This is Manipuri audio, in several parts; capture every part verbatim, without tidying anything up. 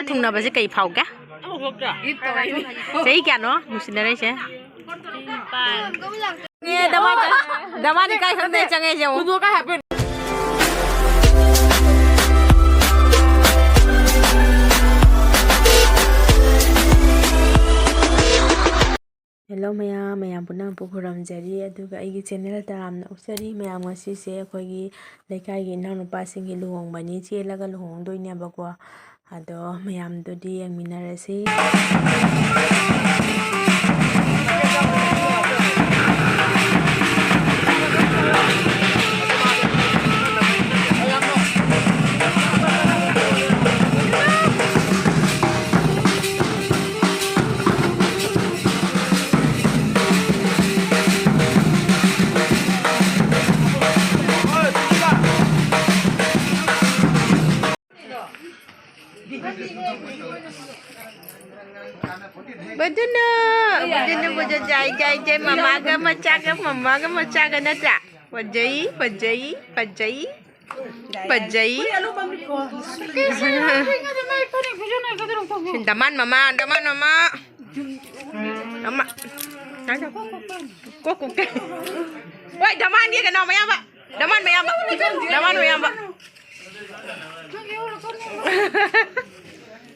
ꯊꯨꯡꯅꯕꯁꯦ ꯀꯩ ꯐꯥꯎꯒꯦ? ꯆꯍꯤ ꯀꯌꯥꯅꯣ ꯅꯨꯡꯁꯤꯅꯔꯛꯏꯁꯦ? ꯑꯦ, ꯗꯃꯥ-, ꯗꯃꯥꯗꯤ ꯀꯥꯏ ꯈꯪꯗꯦ ꯆꯪꯉꯛꯏꯁꯦ ꯌꯦꯡꯉꯣ꯫ ꯍꯦꯜꯂꯣ ꯃꯌꯥꯝ, ꯃꯌꯥꯝ ꯄꯨꯝꯅꯃꯛꯄꯨ ꯈꯨꯔꯨꯝꯖꯔꯤ꯫ ꯑꯗꯨꯒ ꯑꯩꯒꯤ ꯆꯦꯅꯦꯜ ꯇꯔꯥꯝꯅ ꯑꯣꯛꯆꯔꯤ꯫ ꯃꯌꯥꯝ, ꯉꯁꯤꯁꯦ ꯑꯩꯈꯣꯏꯒꯤ ꯂꯩꯀꯥꯏꯒꯤ ꯏꯅꯥꯎꯅꯨꯄꯥꯁꯤꯡꯒꯤ ꯂꯨꯍꯣꯡꯕꯅꯤ, ꯆꯦꯜꯂꯒ ꯂꯨꯍꯣꯡꯗꯣꯏꯅꯦꯕꯀꯣ꯫ ꯑꯗꯣ ꯃꯌꯥꯝꯗꯨꯗꯤ ꯌꯦꯡꯃꯤꯟꯅꯔꯁꯤ꯫ ꯕꯗꯨꯅꯨ, ꯕꯗꯨꯅꯨ, ꯕꯗꯨ ꯖꯥꯏ, ꯖꯥꯏ, ꯖꯥꯏ, ꯃꯃꯥꯒ ꯃꯆꯥꯒ, ꯃꯃꯥꯒ ꯃꯆꯥꯒ ꯅꯠꯇ꯭ꯔꯥ? ꯐꯖꯩ, ꯐꯖꯩ, ꯐꯖꯩ, ꯐꯖꯩ꯫ ꯗꯃꯥꯟ ꯃꯃꯥ, ꯗꯃꯥꯟ ꯃꯃꯥ꯫ ꯗꯃꯥꯟ꯫ ꯀꯣꯛ ꯀꯣꯛ ꯀꯣꯛ꯫ ꯍꯣꯏ, ꯗꯃꯥꯟꯒꯤ ꯀꯩꯅꯣ ꯃꯌꯥꯝꯕ꯫ ꯗꯃꯥꯟ ꯃꯌꯥꯝꯕ꯫ ꯗꯃꯥꯟ ꯃꯌꯥꯝꯕ꯫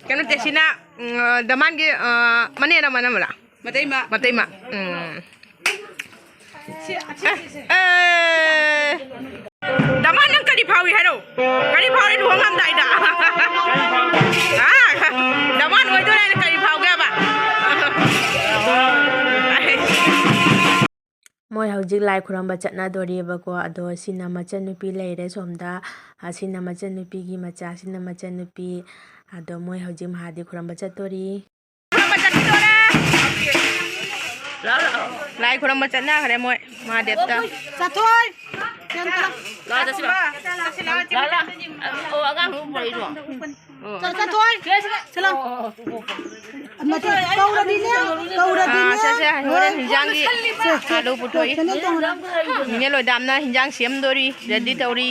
ꯀꯩꯅꯣ, ꯇꯦꯁꯤꯅ, ꯎꯝ, ꯗꯃꯥꯟꯒꯤ, ꯑ, ꯃꯅꯦꯅ ꯃꯅꯝꯂ? ꯃꯇꯩꯃ꯫ ꯃꯇꯩꯃ꯫ ꯎꯝ꯫ ꯁꯤ, ꯁꯤ, ꯁꯤ, ꯁꯤ꯫ ꯑꯦ, ꯑꯦ꯫ ꯗꯃꯥꯟ, ꯅꯪ ꯀꯔꯤ ꯐꯥꯎꯏ ꯍꯥꯏꯔꯣ? ꯀꯔꯤ ꯐꯥꯎꯔꯦ ꯂꯨꯍꯣꯡꯉꯝꯗꯥꯏꯗ? ꯍꯥ? ꯗꯃꯥꯟ ꯑꯣꯏꯗꯣꯏꯔꯦ ꯍꯥꯏꯅ ꯀꯔꯤ ꯐꯥꯎꯒꯦꯕ? ꯃꯣꯏ ꯍꯧꯖꯤꯛ ꯂꯥꯏ ꯈꯨꯔꯝꯕ ꯆꯠꯅꯗꯣꯔꯤꯕꯀꯣ꯫ ꯑꯗꯣ ꯁꯤꯅ ꯃꯆꯟꯅꯨꯄꯤ ꯂꯩꯔꯦ ꯁꯣꯝꯗ, ꯑꯁꯤꯅ ꯃꯆꯟꯅꯨꯄꯤꯒꯤ ꯃꯆꯥ, ꯁꯤꯅ ꯃꯆꯟꯅꯨꯄꯤ꯫ ꯑꯗꯣ ꯃꯣꯏ ꯍꯧꯖꯤꯛ ꯃꯍꯥꯗꯦꯕ ꯈꯨꯔꯝꯕ ꯆꯠꯇꯣꯔꯤ꯫ ꯈꯨꯔꯝꯕ ꯆꯠꯇꯣꯔꯦ꯫ ꯂꯥꯏ ꯈꯨꯔꯝꯕ ꯆꯠꯅꯈ꯭ꯔꯦ ꯃꯣꯏ ꯃꯍꯥꯗꯦꯕꯇ꯫ ꯆꯠꯊꯣꯏ꯫ ꯂꯥꯛꯑꯣ, ꯆꯠꯁꯤ ꯂꯥꯛꯑꯣ꯫ ꯂꯥꯛꯑꯣ, ꯂꯥꯛꯑꯣ꯫ ꯑꯣ, ꯑꯉꯥꯡ ꯑꯃ ꯄꯨꯔꯛꯏꯔꯣ? ꯑꯣ꯫ ꯆꯠ-, ꯆꯠꯊꯣꯛꯑꯣ꯫ ꯁꯤꯗ, ꯁꯤꯗ꯫ ꯆꯠꯂꯣ꯫ ꯑꯣ, ꯑꯣ, ꯑꯣ, ꯑꯣ꯫ ꯅꯠꯇꯦ, ꯀꯧꯔꯗꯤꯅꯦ, ꯀꯧꯔꯗꯤꯅꯦ꯫ ꯑꯥ, ꯁꯦ, ꯁꯦ, ꯍꯣꯔꯦꯟ ꯍꯤꯟꯖꯥꯡꯒꯤ ꯁꯦ, ꯁꯦ, ꯑꯂꯨ ꯄꯨꯊꯣꯛꯏ꯫ ꯁꯦ, ꯁꯦ, ꯁꯦ, ꯁꯦ꯫ ꯅꯦ ꯂꯣꯏꯗꯥꯝꯅ ꯍꯤꯟꯖꯥꯡ ꯁꯦꯝꯗꯣꯔꯤ, ready ꯇꯧꯔꯤ꯫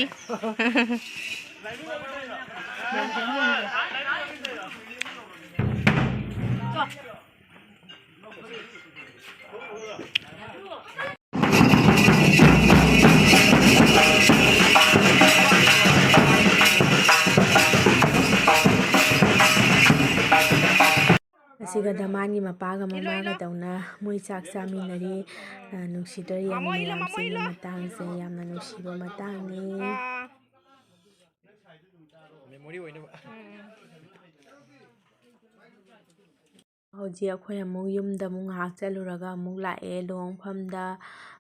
ꯑꯁꯤꯒ ꯗꯃꯥꯟꯒꯤ ꯃꯄꯥꯒ ꯃꯃꯥꯒ ꯇꯧꯅ ꯃꯣꯏ ꯆꯥꯛ ꯆꯥꯃꯤꯟꯅꯔꯤ꯫ ꯑ, ꯅꯨꯡꯁꯤꯗ꯭ꯔ ꯌꯦꯡꯉꯨ ꯃꯌꯥꯝꯁꯤꯒꯤ ꯃꯇꯥꯡꯁꯦ, ꯌꯥꯝꯅ ꯅꯨꯡꯁꯤꯕ ꯃꯇꯥꯡꯅꯤ꯫ Memory ꯑꯣꯏꯅꯕ꯫ ꯍꯧꯖꯤꯛ ꯑꯩꯈꯣꯏ ꯑꯃꯨꯛ ꯌꯨꯝꯗ ꯑꯃꯨꯛ ꯉꯥꯏꯍꯥꯛ ꯆꯠꯂꯨꯔꯒ ꯑꯃꯨꯛ ꯂꯥꯛꯑꯦ ꯂꯨꯍꯣꯡꯐꯝꯗ꯫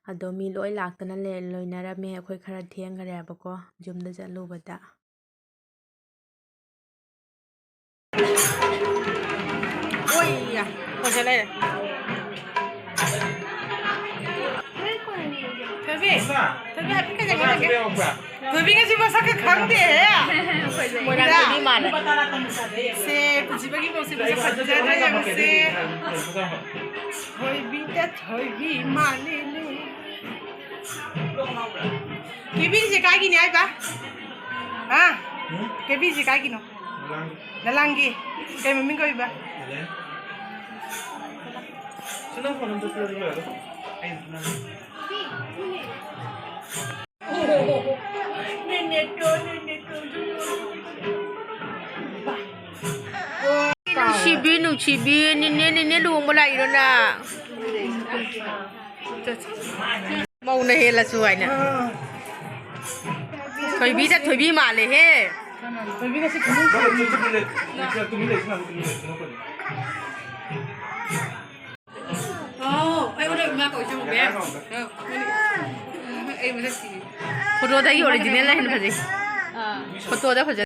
ꯑꯗꯣ ꯃꯤ ꯂꯣꯏ ꯂꯥꯛꯇꯅ ꯂꯩ-, ꯂꯣꯏꯅꯔꯝꯃꯦ꯫ ꯑꯩꯈꯣꯏ ꯈꯔ ꯊꯦꯡꯈꯔꯦꯕꯀꯣ ꯌꯨꯝꯗ ꯆꯠꯂꯨꯕꯗ꯫ ꯑꯣꯏꯌꯥ, ꯐꯖ ꯂꯩꯔꯦ꯫ ꯊꯣꯏꯕꯤ, ꯊꯣꯏꯕꯤ, ꯍꯥꯏꯐꯦꯠ ꯀꯩꯅꯣ ꯍꯥꯏꯔꯛꯀꯦ꯫ ꯊꯣꯏꯕꯤ ꯉꯁꯤ ꯃꯁꯛꯀ ꯈꯪꯗꯦꯍꯦ꯫ ꯃꯣꯏꯔꯥꯡ ꯊꯣꯏꯕꯤ ꯃꯥꯜꯂꯦ꯫ ꯁꯦ, ꯄꯨꯟꯁꯤꯕꯒꯤ ꯃꯧꯁꯦ ꯃꯁꯛ ꯐꯖꯗ꯭ꯔꯥ ꯌꯦꯡꯉꯨꯁꯦ꯫ ꯊꯣꯏꯕꯤꯗ ꯊꯣꯏꯕꯤ ꯃꯥꯜꯂꯤꯅꯦ꯫ ꯀꯦꯕꯤꯁꯦ ꯀꯥꯏꯒꯤꯅꯦ ꯍꯥꯏꯕ? ꯍꯥ? ꯎꯝ? ꯀꯦꯕꯤꯁꯦ ꯀꯥꯏꯒꯤꯅꯣ? ꯂꯂꯥꯡꯒꯤ꯫ ꯂꯂꯥꯡꯒꯤ꯫ ꯀꯩ ꯃꯃꯤꯡ ꯀꯧꯏꯕ? ꯑꯦꯂꯦꯟ꯫ ꯁꯤ ꯅꯪ ꯐꯣꯟ ꯑꯝꯇ ꯄꯤꯔꯛꯑꯣ, ꯌꯥꯔꯦ? ꯑꯩ ꯅꯪ ꯅꯨꯡꯁꯤꯕꯤ, ꯅꯨꯡꯁꯤꯕꯤ, ꯅꯦꯅꯦ, ꯅꯦꯅꯦ ꯂꯨꯍꯣꯡꯕ ꯂꯥꯛꯏꯔꯣ ꯅꯪ? ꯃꯧꯅ ꯍꯦꯜꯂꯁꯨ ꯍꯥꯏꯅ꯫ ꯊꯣꯏꯕꯤꯗ ꯊꯣꯏꯕꯤ ꯃꯥꯜꯂꯦꯍꯦ꯫ ꯊꯣꯏꯕꯤ ꯉꯁꯤ ꯈꯨꯃꯨ ꯇꯨꯃꯤꯟ ꯂꯩ, ꯇꯨꯃꯤꯟ ꯂꯩ, ꯇꯨꯃꯤꯟ ꯂꯩ, ꯇꯨꯃꯤꯟ ꯂꯩ꯫ ꯑꯣ, ꯑꯩꯉꯣꯟꯗ ꯏꯃꯥ ꯀꯧꯏꯁꯦ ꯌꯦꯡꯉꯨ, ꯃꯦꯝ꯫ ꯑꯩ ꯃꯁꯛ ꯊꯤ꯫ ꯐꯣꯇꯣꯗꯒꯤ original ꯅ ꯍꯦꯟꯅ ꯐꯖꯩ꯫ ꯑꯥ꯫ ꯐꯣꯇꯣꯗ ꯐꯖꯩ꯫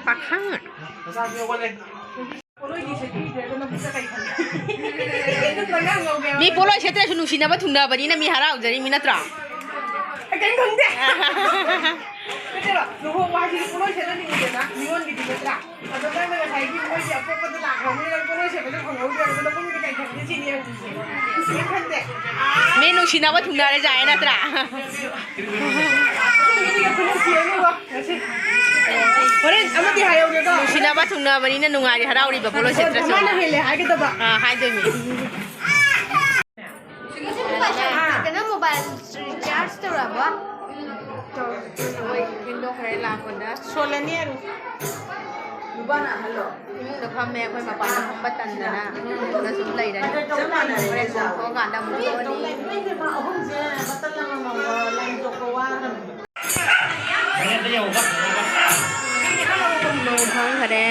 ꯄꯥꯈꯪ꯫ ꯃꯤ ꯄꯣꯠꯂꯣꯏ ꯁꯦꯠꯇ꯭ꯔꯁꯨ ꯅꯨꯡꯁꯤꯅꯕ ꯊꯨꯡꯅꯕꯅꯤꯅ ꯃꯤ ꯍꯔꯥꯎꯖꯔꯤꯃꯤ ꯅꯠꯇ꯭ꯔꯥ? ꯀꯩꯝ ꯈꯪꯗꯦ꯫ ꯅꯠꯇꯦꯕ, ꯂꯨꯍꯣꯡꯕ ꯍꯥꯏꯁꯤꯗꯤ ꯄꯣꯠꯂꯣꯏ ꯁꯦꯠꯍꯟꯅꯤꯡꯉꯤꯗꯅ, ꯃꯤꯉꯣꯟꯒꯤꯗꯤ ꯅꯠꯇ꯭ꯔꯥ? ꯑꯗꯣ ꯅꯪꯅ ꯉꯁꯥꯏꯒꯤ ꯃꯣꯏꯒꯤ ꯑꯄꯣꯛꯄꯗ ꯂꯥꯛꯈ꯭ꯔꯕꯅꯤꯅ ꯅꯪ ꯄꯣꯠꯂꯣꯏ ꯁꯦꯠꯄꯗꯣ ꯐꯪꯍꯧꯗ꯭ꯔꯦ, ꯑꯗꯨꯅ ꯄꯨꯡꯗꯤ ꯀꯩ ꯈꯪꯗꯦ ꯁꯤꯅꯤ ꯍꯧꯖꯤꯛꯁꯦ꯫ ꯀꯩꯝ ꯈꯟꯗꯦ꯫ ꯃꯤ ꯅꯨꯡꯁꯤꯅꯕ ꯊꯨꯡꯅꯔꯦ ꯖꯥꯏ ꯅꯠꯇ꯭ꯔꯥ? ꯍꯣꯔꯦꯟ ꯑꯃꯗꯤ ꯍꯥꯏꯍꯧꯒꯦꯀꯣ꯫ ꯅꯨꯡꯁꯤꯅꯕ ꯊꯨꯡꯅꯕꯅꯤꯅ ꯅꯨꯡꯉꯥꯏꯔꯤ, ꯍꯔꯥꯎꯔꯤꯕ ꯄꯣꯠꯂꯣꯏ ꯁꯦꯠꯇ꯭ꯔꯁꯨ꯫ ꯃꯥꯅ ꯍꯦꯜꯂꯦ ꯍꯥꯏꯒꯗꯕ꯫ ꯑꯥ, ꯍꯥꯏꯗꯣꯏꯅꯤ꯫ ꯀꯩꯅꯣ ꯃꯣꯕꯥꯏꯜ ꯔꯤꯆꯥꯔꯖ ꯇꯧꯔꯕꯣ? ꯍꯣꯏ, ꯊꯦꯡꯗꯣꯛꯈ꯭ꯔꯦ ꯂꯥꯛꯄꯗ꯫ ꯁꯣꯜꯂꯅꯤ ꯑꯔꯨ꯫ ꯏꯃꯨꯡꯗ ꯐꯝꯃꯦ ꯑꯩꯈꯣꯏ, ꯃꯄꯥꯟꯗ ꯐꯝꯕ ꯇꯟꯗꯅ ꯏꯃꯨꯡꯗ ꯁꯨꯝ ꯂꯩꯔꯅꯤ꯫ ꯍꯣꯔꯦꯟ ꯊꯣꯛꯑꯀꯥꯟꯗ ꯑꯃꯨꯛ ꯊꯣꯛꯑꯅꯤ꯫ ꯑꯍꯨꯝꯁꯦ ꯕꯇꯜ ꯑꯃꯃꯝ ꯂꯪꯊꯣꯛꯄ ꯋꯥꯔꯝꯅꯤ꯫ ꯂꯣꯡ ꯈꯪꯈꯔꯦ꯫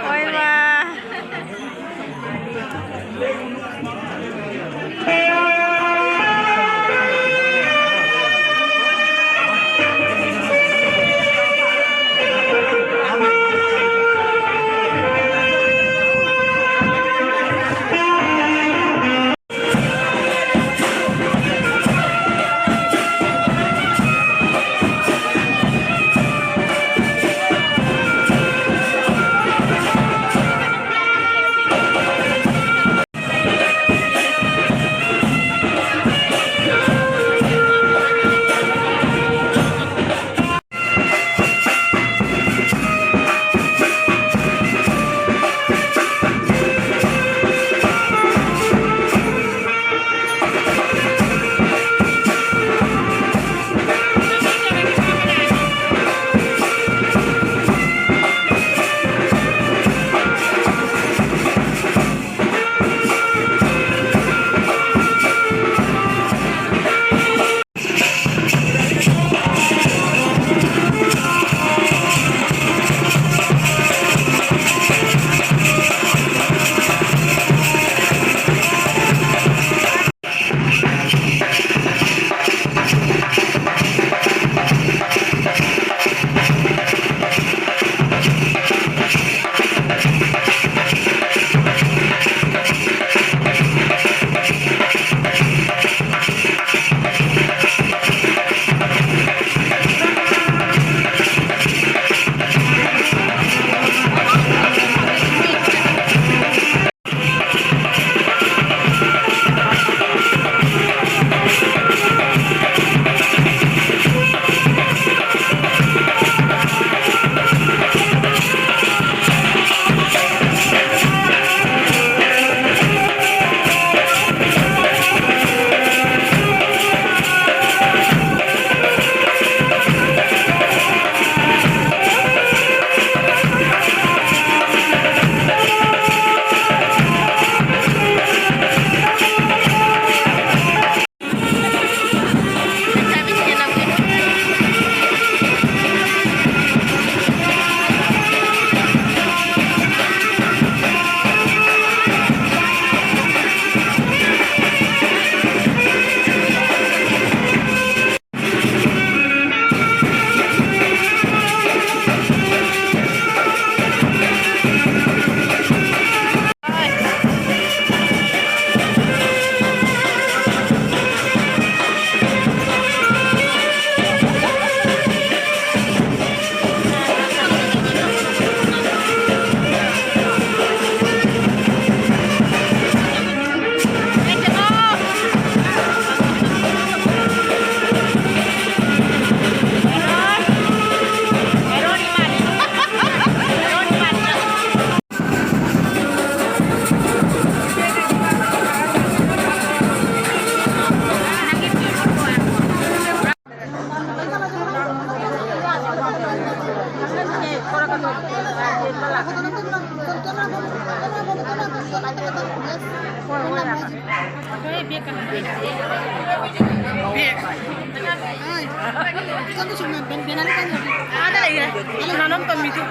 ꯍꯣꯏ ꯃꯥ꯫ ꯑꯥꯗ ꯂꯩꯈ꯭ꯔꯦ꯫ ꯀꯅꯥꯅꯣꯝ ꯇꯝꯃꯤꯗꯨ꯫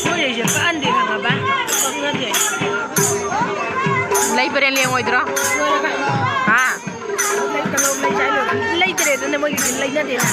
ꯃꯣꯏ ꯂꯩꯁꯦ ꯀꯛꯍꯟꯗꯦ ꯈꯪꯉꯕ? ꯀꯛꯅꯗꯦ꯫ ꯂꯩꯕ꯭ꯔꯦ ꯂꯦꯡꯉꯣꯏꯗ꯭ꯔꯣ? ꯂꯣꯏꯔꯒ꯫ ꯍꯥ? ꯂꯩ-, ꯀꯩꯅꯣ, ꯂꯩ ꯆꯥꯏ ꯂꯣꯏꯔꯒ꯫ ꯂꯩꯇ꯭ꯔꯦꯗꯅ ꯃꯣꯏꯒꯤꯗꯤ ꯂꯩꯅꯗꯦꯅ꯫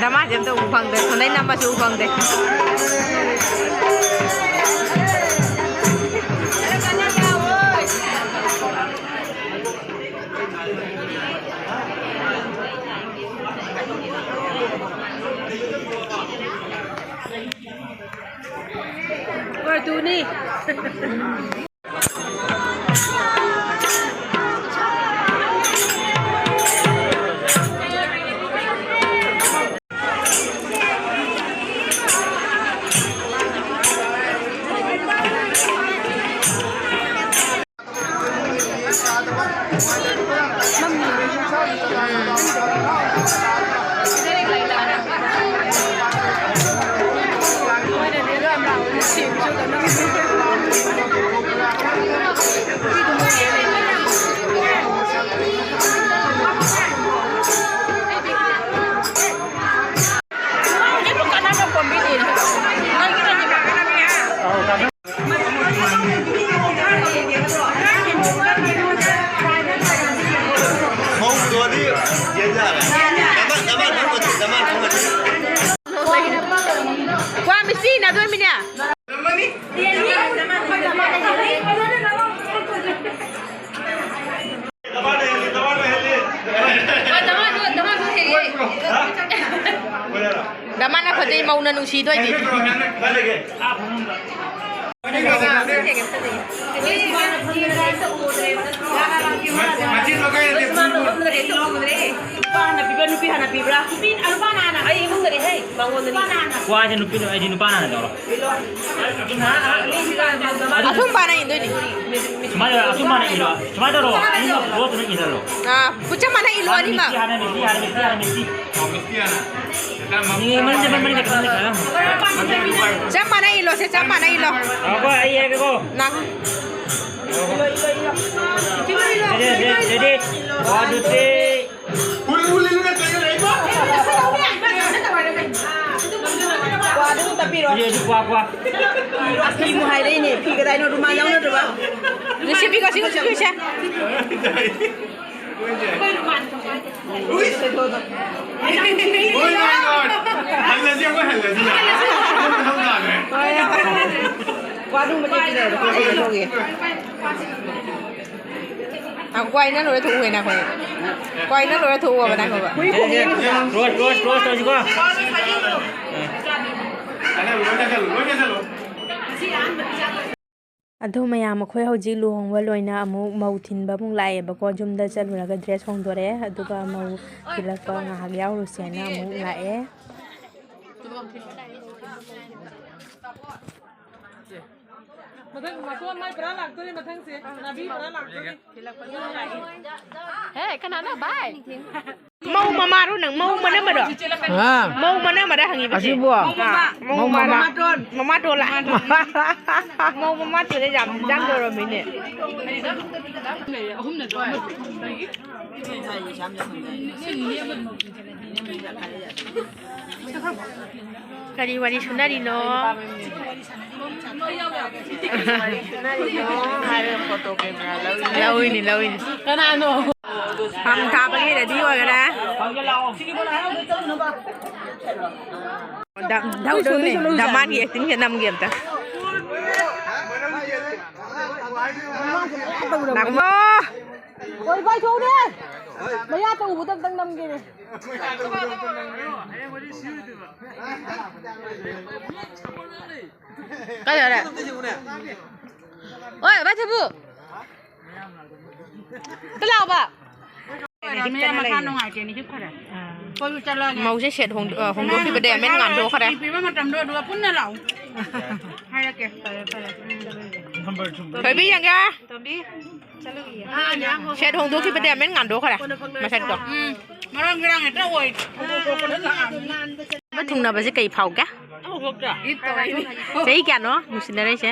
ꯗꯃꯥꯁꯦ ꯑꯝꯇ ꯎ ꯐꯪꯗ꯭ꯔꯦ, ꯁꯣꯟꯗꯩ ꯅꯝꯃꯁꯨ ꯎ ꯐꯪꯗꯦ꯫ ꯃꯧꯗꯣꯗꯤ ꯌꯦꯟ ꯌꯥꯔꯦ꯫ ꯗꯃꯥꯟ, ꯗꯃꯥꯟ ꯐꯝꯃꯁꯤ, ꯗꯃꯥꯟ ꯐꯝꯃꯁꯤ꯫ ꯀ꯭ꯋꯥ ꯃꯤꯁꯤ ꯏꯟꯅꯗꯣꯏꯃꯤꯅꯦ꯫ ꯗꯃꯥꯅ ꯐꯖꯩ, ꯃꯧꯅ ꯅꯨꯡꯁꯤꯗꯣꯏꯅꯤ꯫ ꯅꯨꯄꯥ ꯍꯥꯟꯅ ꯄꯤꯕ꯭ꯔꯥ, ꯅꯨꯄꯤ ꯍꯥꯟꯅ ꯄꯤꯕ꯭ꯔꯥ? ꯅꯨꯄꯤ, ꯅꯨꯄꯥꯅ ꯍꯥꯟꯅ꯫ ꯑꯩ ꯏꯃꯨꯡꯗꯅꯤ ꯍꯦ, ꯃꯉꯣꯟꯗꯅꯤ꯫ ꯅꯨꯄꯥꯅ ꯍꯥꯟꯅ꯫ ꯋꯥꯁꯦ ꯅꯨꯄꯤꯅ, ꯑꯩꯗꯤ ꯅꯨꯄꯥꯅ ꯍꯥꯟꯅ ꯇꯧꯔꯣ꯫ ꯑꯊꯨꯝꯕꯅ ꯏꯟꯗꯣꯏꯅꯤ꯫ ꯁꯨꯃꯥꯏꯅ ꯇꯧꯔꯣ, ꯑꯊꯨꯝꯕꯅ ꯏꯜꯂꯣ꯫ ꯁꯨꯃꯥꯏꯅ ꯇꯧꯔꯣ, ꯑꯅꯤꯃꯛ ꯄꯨꯂꯞ ꯑꯗꯨꯝ ꯏꯜꯍꯜꯂꯣ꯫ ꯑꯥ, ꯄꯨ-, ꯆꯞ ꯃꯥꯟꯅ ꯏꯜꯂꯣ ꯍꯥꯟꯅ ꯑꯅꯤꯃꯛ꯫ ꯃꯤꯁꯤ, ꯍꯥꯟꯅ ꯃꯤꯁꯤ, ꯍꯥꯟꯅ ꯃꯤꯁꯤ, ꯍꯥꯟꯅ ꯃꯤꯁꯤ꯫ ꯃꯅꯤꯡꯗ, ꯃꯅꯤꯡꯗ, ꯃꯅꯤꯡꯗ, ꯃꯅꯤꯡꯗ꯫ ꯆꯞ ꯃꯥꯟꯅ ꯏꯜꯂꯣꯁꯦ, ꯆꯞ ꯃꯥꯟꯅ ꯏꯜꯂꯣ꯫ ꯉꯥꯏꯈꯣ, ꯑꯩ ꯍꯥꯏꯒꯦꯀꯣ꯫ ꯅꯪ꯫ Ready, ready, ready. One, two, three. ꯋꯥꯗꯨ ꯇꯞꯄꯤꯔꯣ꯫ ꯐꯤ ꯑꯗꯨ ꯀ꯭ꯋꯥ, ꯀ꯭ꯋꯥ꯫ ꯑꯁ, ꯐꯤꯃꯨ ꯍꯥꯏꯔꯛꯏꯅꯦ꯫ ꯐꯤ ꯀꯗꯥꯏꯅꯣ? ꯔꯨꯃꯥꯜ ꯌꯥꯎꯅꯗ꯭ꯔꯕ? ꯂꯨꯁꯤ, ꯐꯤ ꯀꯣꯁꯤ, ꯀꯣꯁꯤ, ꯀꯣꯁꯤ꯫ ꯎꯏ꯫ ꯍꯣꯏ, ꯍꯣꯏ, ꯍꯣꯏ꯫ ꯍꯜꯂꯁꯤ, ꯑꯩꯈꯣꯏ ꯍꯜꯂꯁꯤ꯫ ꯃꯊꯧ ꯇꯥꯈ꯭ꯔꯦ꯫ ꯋꯥꯗꯨ ꯃꯇꯦꯛ ꯄꯤꯔꯛꯑꯣ꯫ ꯉꯥꯏꯈꯣ, ꯀ꯭ꯋꯥ ꯏꯟꯅ ꯂꯣꯏꯔ ꯊꯣꯛꯎꯍꯦ ꯅꯈꯣꯏ꯫ ꯀ꯭ꯋꯥ ꯏꯟꯅ ꯂꯣꯏꯔ ꯊꯣꯛꯎꯕ ꯅꯈꯣꯏ꯫ ꯀ꯭ꯂꯣꯖ, ꯀ꯭ꯂꯣꯖ, ꯀ꯭ꯂꯣꯖ ꯇꯧꯁꯤꯀꯣ꯫ ꯂꯣꯏ ꯆꯠꯁꯜꯂꯨ, ꯂꯣꯏ ꯆꯠꯁꯜꯂꯨ꯫ ꯑꯗꯣ ꯃꯌꯥꯝ, ꯑꯩꯈꯣꯏ ꯍꯧꯖꯤꯛ ꯂꯨꯍꯣꯡꯕ ꯂꯣꯏꯅ ꯑꯃꯨꯛ ꯃꯧ ꯊꯤꯟꯕ ꯑꯃꯨꯛ ꯂꯥꯛꯑꯦꯕꯀꯣ꯫ ꯌꯨꯝꯗ ꯆꯠꯂꯨꯔꯒ dress ꯍꯣꯡꯗꯣꯔꯛꯑꯦ, ꯑꯗꯨꯒ ꯃꯧ ꯊꯤꯜꯂꯛꯄ ꯉꯥꯏꯍꯥꯛ ꯌꯥꯎꯔꯨꯁꯦꯅ ꯑꯃꯨꯛ ꯂꯥꯛꯑꯦ꯫ ꯃꯊꯪ ꯃꯇꯣꯟ ꯃꯥꯏ ꯄꯨꯔꯥ ꯂꯥꯛꯇꯣꯔꯦ, ꯃꯊꯪꯁꯦ ꯅꯥꯕꯤ ꯄꯨꯔꯥ ꯂꯥꯛꯇꯣꯔꯦ꯫ ꯍꯦ, ꯀꯅꯥꯅꯣ ꯚꯥꯏ? ꯃꯧ ꯃꯃꯥꯔꯣ ꯅꯪ? ꯃꯧ ꯃꯅꯝꯃꯔꯣ? ꯍꯥ? ꯃꯧ ꯃꯅꯝꯃꯔ ꯍꯪꯉꯤꯕꯁꯦ? ꯑꯁꯤꯕꯣ? ꯑꯥ, ꯃꯧ ꯃꯧ ꯃꯃꯥ꯫ ꯃꯃꯥ-, ꯃꯃꯥꯇꯣꯟ꯫ ꯃꯃꯥꯇꯣꯟꯂ? ꯃꯧ ꯃꯃꯥꯇꯣꯟꯁꯦ ꯌꯥꯝ ꯏꯟꯖꯥꯡ ꯇꯧꯔꯝꯃꯤꯅꯦ꯫ ꯀꯔꯤ ꯋꯥꯔꯤ ꯁꯨꯅꯔꯤꯅꯣ? ꯂꯧꯏꯅꯤ, ꯂꯧꯏꯅꯤ꯫ ꯀꯅꯥꯅꯣ? ꯐꯝ ꯊꯥꯕꯒꯤ ready ꯑꯣꯏꯈꯔꯦ꯫ ꯗ-, ꯙꯧ ꯙꯧꯅꯦ꯫ ꯗꯃꯥꯟꯒꯤ actingꯁꯦ ꯅꯝꯒꯦ ꯑꯝꯇ꯫ ꯂꯥꯛꯑꯣ꯫ ꯍꯣꯏ, ꯚꯥꯏ, ꯊꯣꯛꯎꯅꯦ꯫ ꯃꯌꯥ ꯇꯧꯕꯗ ꯑꯝꯇꯪ ꯅꯝꯒꯦꯅꯦ꯫ ꯀꯥꯏ ꯌꯧꯔꯦ? ꯑꯣꯏ, ꯚꯥꯏ ꯊꯣꯏꯕꯨ꯫ ꯑꯝꯇ ꯂꯥꯛꯑꯣꯕ꯫ ꯔꯥꯃꯤꯌꯥ ꯃꯁꯥ ꯅꯨꯡꯉꯥꯏꯇꯦꯅ ꯍꯤꯞꯈꯔꯦ꯫ ꯑꯥ꯫ ꯀꯣꯏꯕ ꯆꯠꯂꯒꯦ꯫ ꯃꯧꯁꯦ ꯁꯦꯠ ꯍꯣꯡꯗꯣ-, ꯑ, ꯍꯣꯡꯗꯣꯛꯈꯤꯕꯗꯩ ꯑꯃꯦꯟ ꯉꯥꯟꯊꯣꯛꯈ꯭ꯔꯦ꯫ ꯁꯨꯇꯤ ꯄꯤꯕ ꯃꯇꯝꯗꯣ ꯑꯗꯨꯒ ꯄꯨꯟꯅ ꯂꯥꯛꯑꯣ꯫ ꯍꯥꯏꯔꯛꯀꯦ꯫ ꯐꯔꯦ, ꯐꯔꯦ꯫ ꯊꯣꯏꯕꯤ ꯌꯦꯡꯒꯦ꯫ ꯇꯣꯝꯕꯤ, ꯆꯠꯂꯨꯈꯤꯒꯦ꯫ ꯁꯦꯠ ꯍꯣꯡꯗꯣꯛꯈꯤꯕꯗꯩ ꯑꯃꯦꯟ ꯉꯥꯟꯊꯣꯛꯈ꯭ꯔꯦ ꯃꯁꯛꯇꯣ꯫ ꯎꯝ, ꯃꯔꯥꯡ ꯃꯔꯥꯡ ꯍꯦꯛꯇ ꯑꯣꯏ꯫ ꯑꯃ ꯊꯨꯡꯅꯕꯁꯦ ꯀꯩ ꯐꯥꯎꯒꯦ? ꯆꯍꯤ ꯀꯌꯥꯅꯣ ꯅꯨꯡꯁꯤꯅꯔꯛꯏꯁꯦ?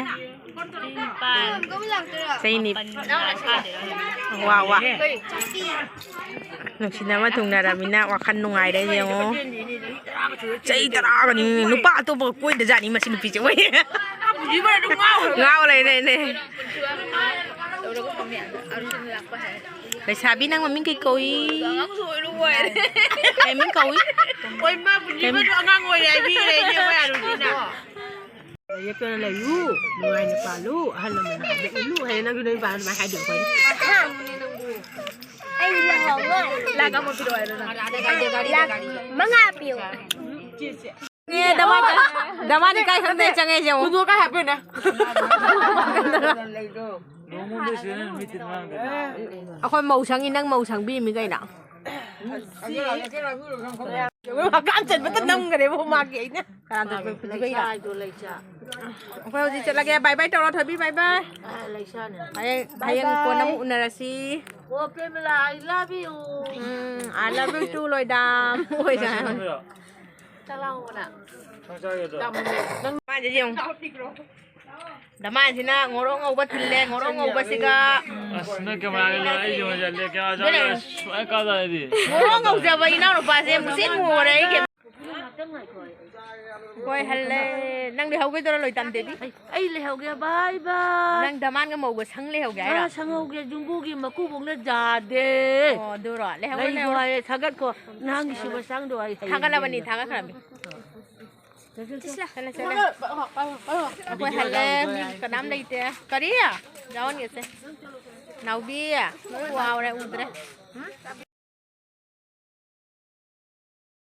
ꯆꯍꯤ ꯅꯤꯄꯥꯟ꯫ ꯋꯥ, ꯋꯥ꯫ ꯅꯨꯡꯁꯤꯅꯕ ꯊꯨꯡꯅꯔꯃꯤꯅ ꯋꯥꯈꯜ ꯅꯨꯡꯉꯥꯏꯔꯦ ꯌꯦꯡꯉꯣ꯫ ꯆꯍꯤ ꯇꯔꯥꯒꯅꯤ, ꯅꯨꯄꯥ ꯑꯇꯣꯞꯄꯒ ꯀꯣꯏꯗꯖꯥꯠꯅꯤ ꯃꯁꯤ ꯅꯨꯄꯤꯁꯦ꯫ ꯉꯥꯎ ꯂꯩꯔꯦꯅꯦ꯫ ꯂꯩꯁꯥꯕꯤ, ꯅꯪ ꯃꯃꯤꯡ ꯀꯩ ꯀꯧꯏ? ꯀꯩ ꯃꯤꯡ ꯀꯧꯏ? ꯍꯣꯏ, ꯃꯥ ꯄꯨꯟꯁꯤꯕꯁꯨ ꯑꯉꯥꯡ ꯑꯣꯏꯔꯤ ꯍꯥꯏꯕꯤꯈ꯭ꯔꯦ ꯏꯅꯦ ꯑꯩꯈꯣꯏ ꯑꯔꯨꯟꯁꯤꯅ꯫ ꯌꯦꯞꯇꯅ ꯂꯩꯌꯨ, ꯅꯨꯡꯉꯥꯏꯅ ꯄꯥꯜꯂꯨ, ꯑꯍꯜ ꯂꯃꯟꯅ ꯍꯥꯏꯕ ꯏꯜꯂꯨ ꯍꯥꯏꯌꯦ꯫ ꯅꯪꯁꯨ ꯅꯣꯏ ꯅꯨꯄꯥ ꯑꯗꯨꯃꯥꯏꯅ ꯍꯥꯏꯗꯣꯏ ꯑꯩꯈꯣꯏꯅ꯫ ꯑꯩ ꯂꯨꯍꯣꯡꯉꯣꯏ꯫ ꯂꯥꯛ ꯑꯃ ꯄꯤꯔꯛꯑꯣ ꯍꯥꯏꯔꯣ ꯅꯪ? ꯂꯥꯛ ꯃꯉꯥ ꯄꯤꯌꯨ꯫ ꯑꯦ, ꯗꯃꯥ, ꯗꯃꯥꯗꯤ ꯀꯥꯏ ꯈꯪꯗꯦ, ꯆꯪꯉꯦ ꯌꯦꯡꯉꯣ꯫ ꯈꯨꯗꯣ ꯀꯥꯏ ꯍꯥꯞꯄꯤꯅꯦ? ꯅꯣꯡꯃꯗ ꯁꯤꯗ ꯅꯨꯃꯤꯠ ꯇꯤꯟ ꯃꯥꯡꯗꯦ꯫ ꯑꯩꯈꯣꯏ ꯃꯧ ꯁꯪꯉꯤ, ꯅꯪ ꯃꯧ ꯁꯪꯕꯤꯔꯤꯃꯤ ꯀꯩꯅꯣ? ꯍꯀꯥꯝ ꯆꯟꯕꯇ ꯅꯝꯈ꯭ꯔꯦꯕꯣ ꯃꯥꯒꯤ ꯑꯩꯅ꯫ ꯀꯅꯥꯗ ꯄꯨꯗꯣꯏꯅꯣ? ꯑꯩꯈꯣꯏ ꯍꯧꯖꯤꯛ ꯆꯠꯂꯒꯦ꯫ ꯕꯥꯏ ꯕꯥꯏ ꯇꯧꯔꯣ, ꯊꯣꯏꯕꯤ, ꯕꯥꯏ ꯕꯥꯏ꯫ ꯍꯌꯦꯡ, ꯍꯌꯦꯡ ꯀꯣꯟꯅ ꯑꯃꯨꯛ ꯎꯅꯔꯁꯤ꯫ ꯑꯣ, ꯄ꯭ꯔꯦꯃꯤꯂꯥ, I love you꯫ Um, I love you too, ꯂꯣꯏꯗꯥꯝ꯫ ꯂꯣꯏꯗꯥꯝ꯫ ꯆꯥꯛ ꯂꯥꯝꯃꯕꯣ ꯅꯪ? ꯃꯥꯁꯦ ꯌꯦꯡꯉꯨ꯫ ꯗꯃꯥꯟꯁꯤꯅ ꯉꯣꯔꯣꯛ ꯉꯧꯕ ꯊꯤꯜꯂꯦ, ꯉꯣꯔꯣꯛ ꯉꯧꯕꯁꯤꯒ꯫ ꯑꯁ, ꯅꯣꯏ ꯀꯦꯃꯦꯔꯥꯒꯤ ꯂꯣꯏ ꯑꯩꯁꯦ ꯍꯣꯏꯖꯜꯂꯦ, ꯀꯦꯃꯦꯔꯥ ꯑꯗꯨꯅꯦ꯫ ꯁꯨꯡꯀꯥ ꯀꯥꯗꯦ ꯑꯩꯗꯤ꯫ ꯉꯣꯔꯣꯛ ꯉꯧꯖꯕ ꯏꯅꯥꯎꯅꯨꯄꯥꯁꯦ ꯃꯨꯁꯤꯟ ꯃꯨꯔꯦ ꯑꯩꯒꯤ꯫ ꯍꯣꯏ, ꯍꯜꯂꯦ꯫ ꯅꯪ ꯂꯩꯍꯧꯒꯦꯗꯨꯔꯣ, ꯂꯣꯏꯇꯥꯝ ꯗꯦꯕꯤ? ꯑꯩ ꯂꯩꯍꯧꯒꯦ, bye bye꯫ ꯅꯪ ꯗꯃꯥꯟꯒ ꯃꯧꯒ ꯁꯪ ꯂꯩꯍꯧꯒꯦ ꯍꯥꯏꯔꯣ? ꯑꯥ, ꯁꯪꯍꯧꯒꯦ, ꯌꯨꯝꯕꯨꯒꯤ ꯃꯀꯨꯕꯣꯛꯅ ꯌꯥꯗꯦ꯫ ꯑꯣ, ꯑꯗꯨꯔꯣ? ꯂꯩꯍꯧꯔꯣ, ꯂꯩꯗꯣ ꯂꯩꯍꯧꯔꯣ꯫ ꯍꯥꯏꯌꯦ, ꯊꯥꯒꯠꯈꯣ꯫ ꯅꯍꯥꯟꯒꯤ ꯁꯤꯕ ꯆꯥꯡꯗꯣ ꯑꯩ ꯍꯌꯦꯡ ꯊꯥꯒꯠꯂꯕꯅꯤ, ꯌꯦꯡꯒꯦ꯫ ꯊꯥꯒꯠꯈ꯭ꯔꯕꯅꯤ꯫ ꯆꯠꯂꯦ, ꯆꯠꯂꯦ꯫ ꯑꯩꯈꯣꯏ ꯍꯜꯂꯦ, ꯃꯤ ꯀꯅꯥꯝ ꯂꯩꯇꯦ꯫ ꯀꯔꯤ? ꯌꯥꯎꯍꯟꯒꯦꯁꯦ꯫ ꯅꯥꯎꯕꯤ, ꯂꯣꯏ ꯋꯥꯎꯔꯦ, ꯎꯗ꯭ꯔꯦ꯫